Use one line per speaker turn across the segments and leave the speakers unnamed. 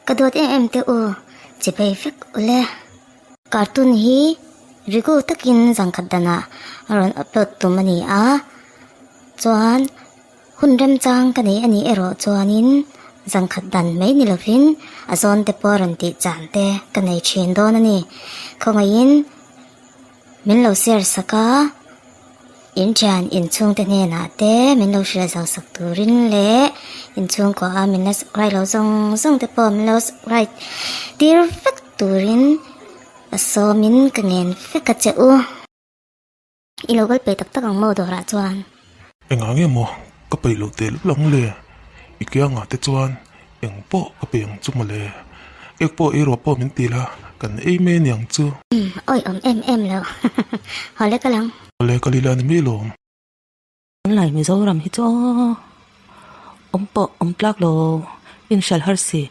Ka dawt em em te u, chipei vek ule. Cartoon hi rigu takin zangkhat danah a rawn upload tum a ni a, chuan hun remchang ka nei a nih erawh chuanin zangkhat dan mai ni lovin a zawn te pawh a rawn tih chan te ka nei thin dawn a ni. Khawngaihin min lo share sak a, in thian inchhungte hnenah te min lo hrilh zau sak turin leh inchhungkua a min la subscribe lo zawng zawng te pawh min lo subscribe tir vek turin a sawmin ka ngen vek a che u. I lo kal peih tak tak ang maw dawrah chuan?
Engah nge maw ka peih loh teh lul ang le? I kiangah te chuan eng pawh ka pe ang chu mawle. Ek pawh ei rawh pawh min ti la, kan ei mai a niang chu.
Umm, awi awm em em lo. Haw le kal ang.
Haw le kal ila ni mai lawm.
Tunlai Mizoram hi chu awm pawh awm tlak lo inhrial har si,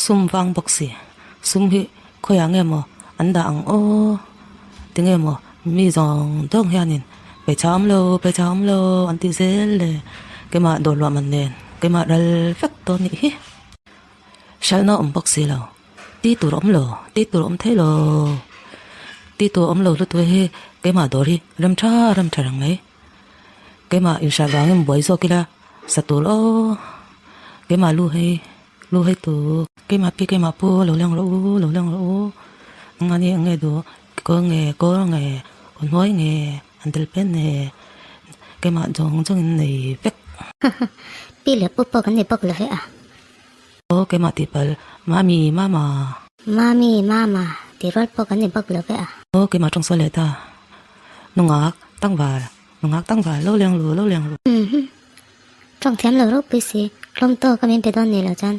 sum vang bawk si, sum hi khawiah nge maw an dah ang aw tinge maw mi zawng zawng hianin peichham awm lo peichham awm lo an tih zel le keimah dawr luah man nen keimah ral vek dawn nih hi hralhna awm bawk si lo. Ti tur awm lo, ti tur awm thei lo, ti tur awm lo lutuk hi keimah dawr hi rem tha rem tha reng mai. Keimah inhriat vangin buai zawk ila sa tur aw, keimah lu hei lu hei tur, keimah pi keimah pu lo leng rawh u lo leng rawh u, engmahni eng nge duh kawr nge kawr nge kawr hnuai nge an tel pen nge keimah zawng zawngin nei vek.
Pi leh pu pawh kan ni bawk lo ve a.
Aw keimah tih palh Mami Mama.
Mami Mama tih rual pawh kan ni bawk lo ve a.
Aw keimah tawng sawi leh ta. Nungak tangval nungak tangval lo leng lu lo leng lu.
Umm tawng thiam lo ropui si tlawm tawk a min pe dawn ni lo chuan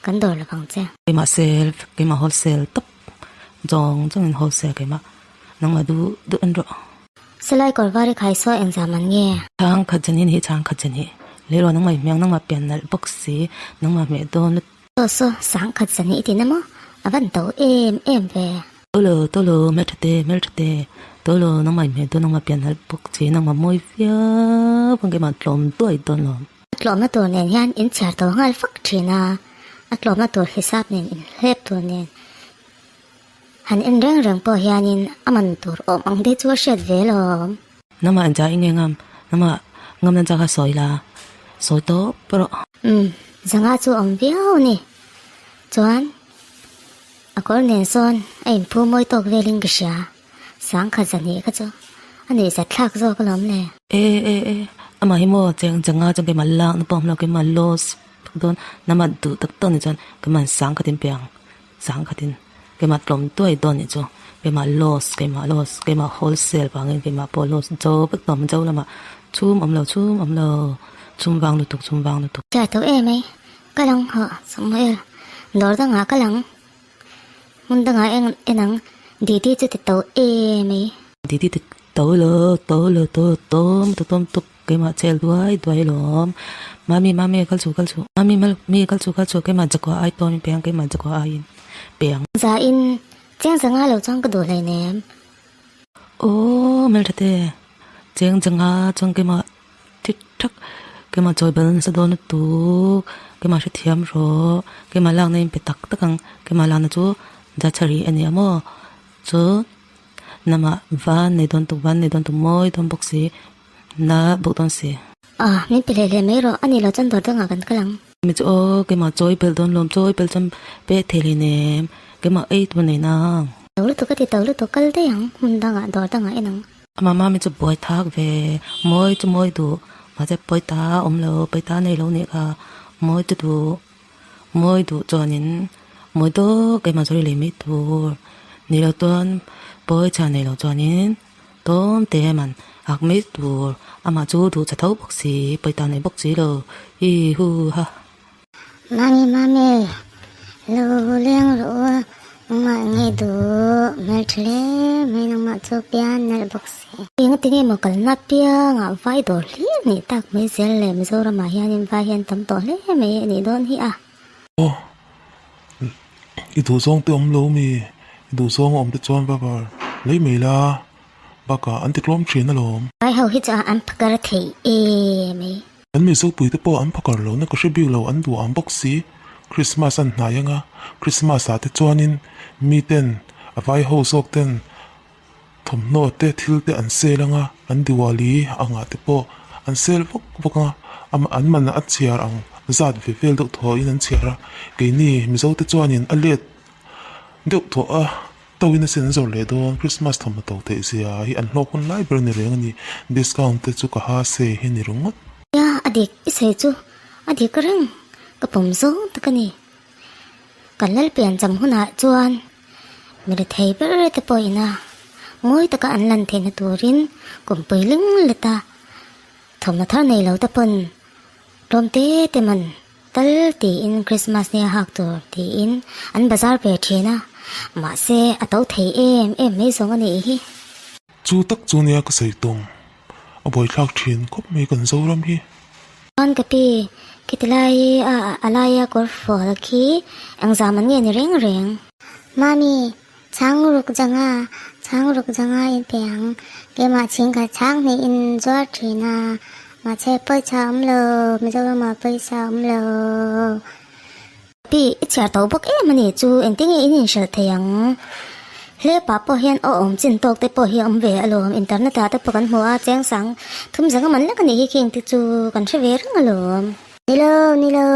kan dawr lo vang che.
Keimah sel keimah wholesale tawp zawng zawng in wholesale keimah nangmah duh duh en rawh.
Silai kawr var i khai saw engzam an nge?
Chhang khat zan hi ni hi chhang khat zan hi. Lehraw nangmah i hmeng nangmah pian nalh bawk si nangmah hmeh dawn lut.
Saw saw sang khat zan hi i ti na maw? A van to em em ve.
Tolo tolo hmeltha te hmeltha te tolo nangmah i hmeh dawn nangmah pian nalh bawk si nangmah mawi viau ang keimah tlawm duai dawn lo.
A tlawmna tur nen hian in chhiar to nghal fak thin a, a tlawmna tur hisap nen inhlep tur nen. Han en reng reng pawh hianin a man tur awm ang te chu a hriat ve lawm.
Nangmah an chah i nge ngam, nangmah ngam nan chah kha sawi la, sawi tawp rawh.
Umm, zanga chu awm viau a ni. Chuan a kawr nen sawn a inphu mawi tawk velin ka hria, sangkhat zahnih kha chu a nuih zat thlak zawk alawm le.
E e e, amah hi maw cheng zanga chuan keimah lak na pawh awm lo, keimah loss dawn, nangmah duh tak tak ni chuan keimah sangkhat in pe ang. Sangkhatin keimah tlawm tuai dawn nih chu keimah loss keimah loss keimah wholesale vangin keimah pawh loss zo vek tawh zo lamah chhum awm lo chhum awm lo chhum vang lutuk chhum vang lutuk.
Chhiar tho em ei ka lang hawh Samuel dawr dangah ka lang hmun dangah eng en ang Didi chu ti to em ei.
Didi ti to lo to lo to tawm to tawm tuk keimah chel duai duai lawm mami mami kal chu kal chu mami mi kal chu kal chu keimah jakua ai tawm in piang keimah jakua ai in piang.
Za in cheng zanga lo chuan ka duh hlei nem.
Aw hmeltha te cheng zanga chuan keimah thik thak keimah chawi bal nasa dawn lutuk keimah hrethiam rawh keimah lakna in pe tak tak ang keimah lakna chu jachari a nia maw chu. Namah van nei dawn tuk van nei dawn tuk mawi dawn bawk si na bawk dawn si.
Ah min ti hleh hleh mai rawh a ni lo chuan dawr dangah kan kal ang.
Mi chu aw keimah chawi belh dawn lawm chawi belh chuan pek thei hlei nem keimah ei tur nei nang.
To lutuk a ti to lutuk kal daih ang hmun dangah dawr dangah en ang.
Amah mami chu buai thak ve mawi chu mawi duh mahse pawi ta awm lo pawi ta nei lo nih kha mawi chu duh Mawi duh chuanin mawi dawk keimah zawri lei mai tur ni lo chuan pawi chhan nei lo chuanin tawm te man ak mai tur amah chu duh cha tho bawk si pawi ta nei bawk si lo hi hu ha.
Mami mami lo leng rawh u nangmah nge duh hmeltha hle mai nangmah chu pian nalh bawk si. Eng ati nge maw kalna piangah vai dawr hlir nih tak mai zel le Mizoramah hianin vai hian tam tawh hle mai a nih dawn hi a.
Aw i duhzawng te awm lo mi i duhzawng a awm te chuan va var lei mai la bakah an ti tlawm thin alawm.
Vai ho hi chu an phakar thei e mai.
Kan Mizopui te pawh an phakar lo na ka hre bik lo an duh ang bawk si. Christmas an hnai anga Christmas ah te chuanin miten a vai ho zawk ten thawmhnaw te thil te an sel anga an Diwali angah te pawh an sel vak vak a amah an man a chhiar ang zat ve vel deuh thaw in an chhiar a keini Mizo te chuanin a let deuh thaw a tawin a sen zawr leh dawn Christmas thawmhnaw to theih zia hi an hlawk hun lai ber a ni reng a ni discount te chu ka ha se hi a ni ringawt.
Nia a dik i sawi chu a dik reng ka pawm zawng tak a ni. Kan lalpian cham hunah chuan mi rethei ber te pawh ina mawi taka an lan theihna turin kumpui ling leta thawmhnaw thar nei lo te pawn tlawm te te man tal tiin Christmas nia hak tur tiin an bazar ve thin a, mahse a to thei em em mai zawng a nih hi.
Chu tak chu nia ka sawi tum. A buaithlak thin khawp mai kan Zoram hi.
Chuan ka pi, khiti lai a a laia kawr fual khi eng zam an nge ni reng reng.
Mami, chhang ruk janga, chhang ruk janga in pe ang. Keimah chhing kha chhang hnih in zuar thin a, mahse pawisa awm lo, Mizoramah pawisa awm lo.
Pi, i chhiar tho bawk em a ni chu engtin nge in inhralh thei ang? Hlepa pawh hian aw awm chin tawk te pawh hi a awm ve alawm, internet ah te pawh kan hmu a, cheng sang thum zanga man lek a nih hi khi engti chu kan hre ve reng alawm.
Nilo, nilo,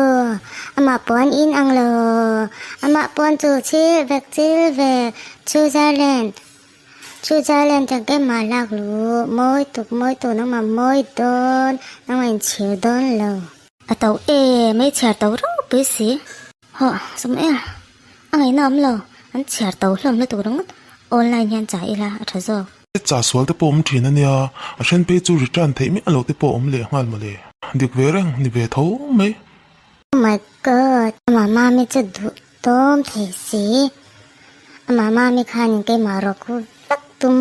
amah puan in ang lo, amah puan chu chil vek chil vek, Switzerland, Switzerland chuan keimah lak lu, mawi tuk mawi tuk nangmah mawi dawn, nangmah inchhir dawn lo.
A to e, mai chhiar to ropui si. Hawh, sawm e, a ngaihna awm lo, an chhiar to hlawm lutuk ringawt, online hian cha ila a tha zawk.
Cha sual te pawh awm thin a nia, a then phei chu return theih miah loh te pawh awm leh nghal mawle. Dik ve reng, ni ve tho mai.
Oh my God, amah mami chu duh tawm thei si. Amah mami khanin keimah rawk vek tum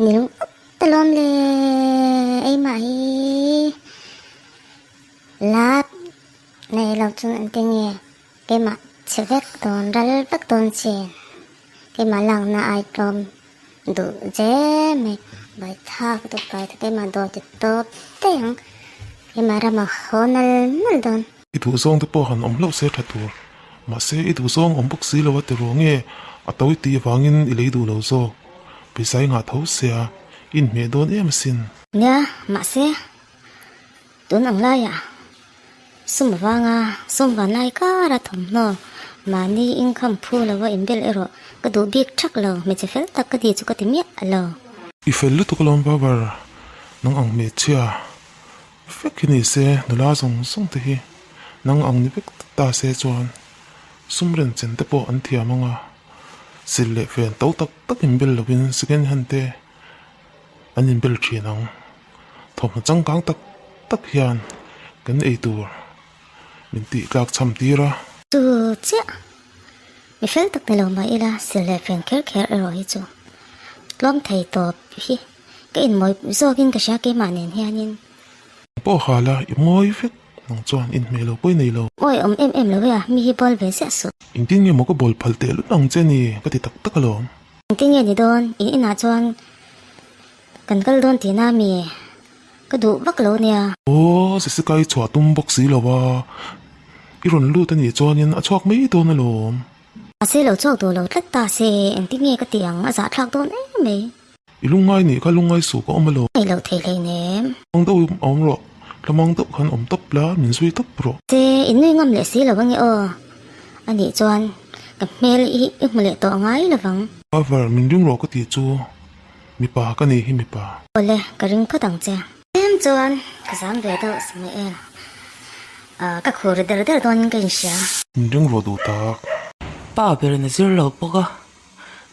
ni ringawt alawm le, eimah hi. Lap nei lo chu engtin nge keimah chhe vek dawn ral vek dawn chin keimah lakna ai tlawm duh je mai bai thak duh bai thak keimah dawr ti tawp daih ang keimah ramah haw nal nal dawn.
I duhzawng te pawh han awm hlauh se tha tur mahse i duhzawng awm bawk si lo a ti ruang nge a to i tih avangin i lei duh lo zawk pawisa i ngah tho sia i inhmeh dawn em asin.
Nia mahse Tun ang laiah sum avanga sum van lai kara thawmhnaw mahni income phu lova inbel erawh ka duh bik thak lo, hmeichhe fel tak ka ni chu ka ti miah lo.
I fel lutuk alawm Babar, nang ang hmeichhia vek hi ni se, nula zawng zawng te hi nang ang ni vek ta se chuan sum ren chen te pawh an thiam ang a, sil leh fen to tak tak inbel lovin second hand te an inbel thin ang. Thawmhnaw changkang tak tak hian kan ei tur min tih tlak cham tir a.
Chu chiah mi fel tak ni lo mah ila sil leh fen kher kher erawh hi chu tlawm thei tawp hi ka inmawi zawkin ka hria keimah nen hianin.
Pawh hal a, i mawi vek nang chuan inhmeh lo pawh i nei lo.
Awi awm em em lo e a, mi hi bawl ve ziah suh.
Engtin nge maw ka bawl phal teh lut ang che ni ka ti tak tak alawm.
Engtin nge ni dawn in inah chuan Kan kal dawn tihna mi ka duh vak lo nia.
Aw, Jessica i chhuah tum bawk si lo a, i rawn lut a nih chuanin a chhuak mai dawn alawm.
Mahse lo chhuak duh lo tlat ta se, engtin nge ka tih ang, a zahthlak dawn em mai.
I lungngai nih kha lungngai suh ka awm alawm.
Ngaih loh theih hleinem.
Mang deuh awm rawh, tla mang deuh khan awm tawp la, min zui tawp rawh.
Che, in nui ngam leh si lo ange aw. A nih chuan ka hmel i hmu leh tawh ngai lovang.
Cover, min ring rawh ka tih chu. Mipa ka nih hi mipa.
Awle, ka ring phawt ang che. Tlem chuan ka zam ve deuh smi em. Ka khur der der dawnin ka inhria.
Min ring rawh duh tak.
Pa berin a zir lo bawk a,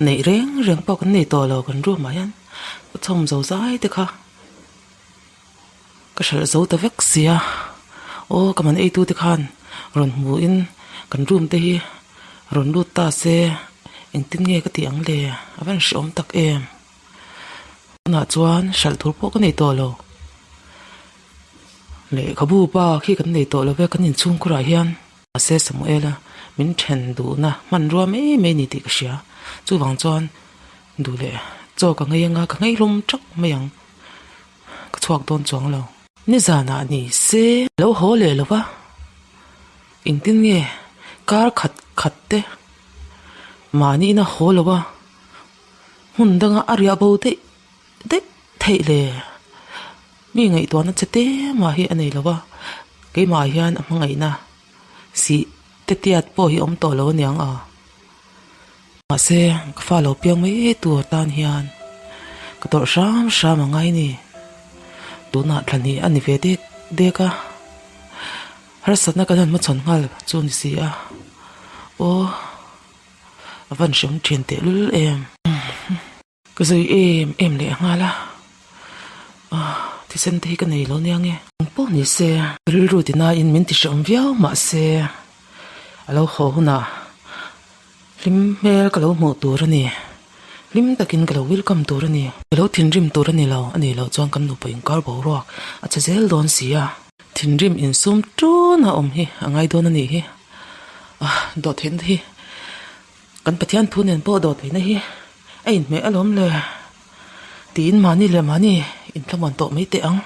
neih reng reng pawh kan nei tawh lo kan room ah hian ka chhawm zo zai te kha ka hralh zo ta vek sia aw ka man eitu te khan rawn hmu in kan room te hi rawn lut ta se engtin nge ka tih ang le a van hreawm tak em tunah chuan hralh tur pawh ka nei tawh lo lehkhabu pa khi kan nei tawh lo ve kan inchhungkhurah hian. Mahse Samuela min then duhna hmanrua mai mai ni tih ka hria chuvang chuan duh leh chaw ka ngei anga ka ngei hlawm teuh mai ang. Ka chhuak dawn chuang lo. Nizanah ni se. Lo haw leh lo va. Engtin nge? Kar khat khat te mahni ina haw lo a, hmun danga a riah bo daih daih theih le. Mi ngaihtuahna che te mah hi a nei lo a, keimah hian a hmangaihna sih te tiat pawh hi awm tawh lo aniang a. Mahse ka fa lo piang mai tur tan hian ka tawrh hram hram a ngai ni. Tunah thla hnih a ni ve dek dek a, harsatna kan han hmachhawn nghal chu a ni si a, aw a van hreawm thin tehlul em. Ka zui em em leh nghal a, thisen te hi ka nei lo nia nge. Eng pawh ni se, ka rilru ti nain min ti hreawm viau mahse a lo haw hunah hlim hmel ka lo hmuh tur a ni, hlim takin ka lo welcome tur a ni. Ka lo thinrim tur a ni lo, a nih loh chuan kan nupa inkar boruak a che zel dawn si a. Thinrim insum tun a awm hi a ngai dawn a nih hi, dawhtheihna hi Kan Pathian thu nen pawh dawhtheihna hi a inhmeh alawm le tiin mahni leh mahni inthlamuan tawh mai teh ang.